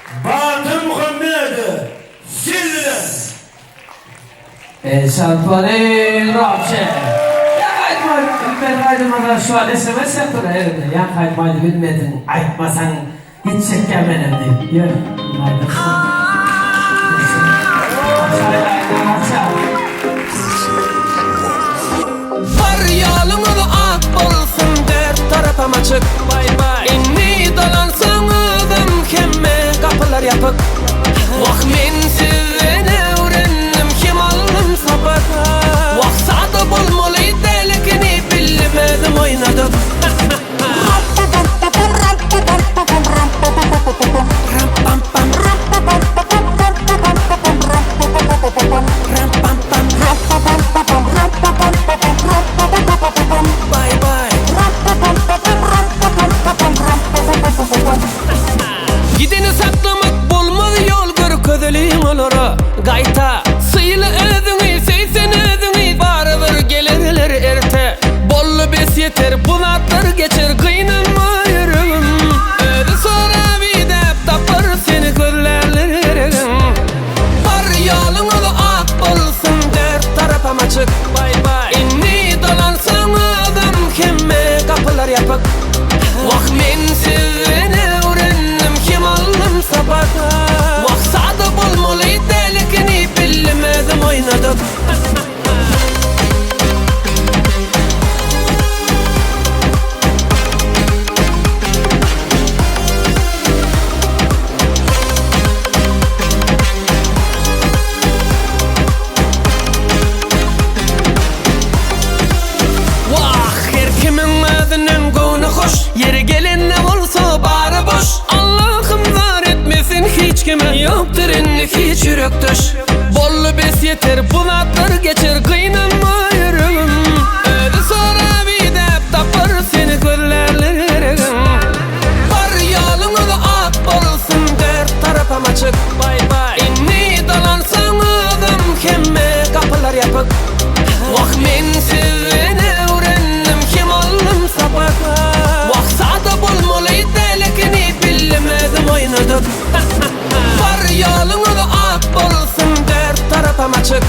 Batyr Muhammedow sil bilen. El şalpary Rawşe. Ýaňky aýdym aýdyp bilmedik aýdymyňyza şu wagt sms ýapdylar elinde. Ýaňky aýdym aýdyp bilmediň, aýtmasaň gitjekkä menem diýip. Ýör, indi aýdarsyň. Bar ýoluňyz ak bolsun dört tarapam açyk Indi dolansaňyzam hemme gapylar ýapyk Wah men sizden öwrendim hem aldym sapak Wah sada bolmaly däl ekeni bildim özüm oýnadyp Gideni saklamak bolmaz ýol görkezeliň olara Gaýta syla özüňi söý sen özüňi barybir gelerler erte Boldy bes ýeter bu zatlar geçer gynanma ýüregim Özi sorap idäp tapar seni gözlärler geregin Bar ýoluňyz ak bolsun dört tarapam açyk Indi dolansaňyzam hemme gapylar ýapyk Wah men sizden öwrendim hem aldym sapak Wah sada bolmaly däl ekeni bildim özüm oýnadyp. Wah, her kimiň özünden göwni hoş, Ýeri gelende bolsa bary boş. Allahym zar etmesin hiç kime, Ýokdur indi hiç ýürekdeş. Boldy bes ýeter bu zatlar geçer gynanma ýüregim Özi sorap idäp tapar seni gözlärler geregin Bar ýoluňyz ak bolsun dört tarapam açyk Indi dolansaňyzam hemme gapylar ýapyk Wah men sizden öwrendim hem aldym sapak Wah sada bolmaly däl ekeni bildim özüm oýnadyp Bar ýoluňyz ak bolsun dört tarapam açyk.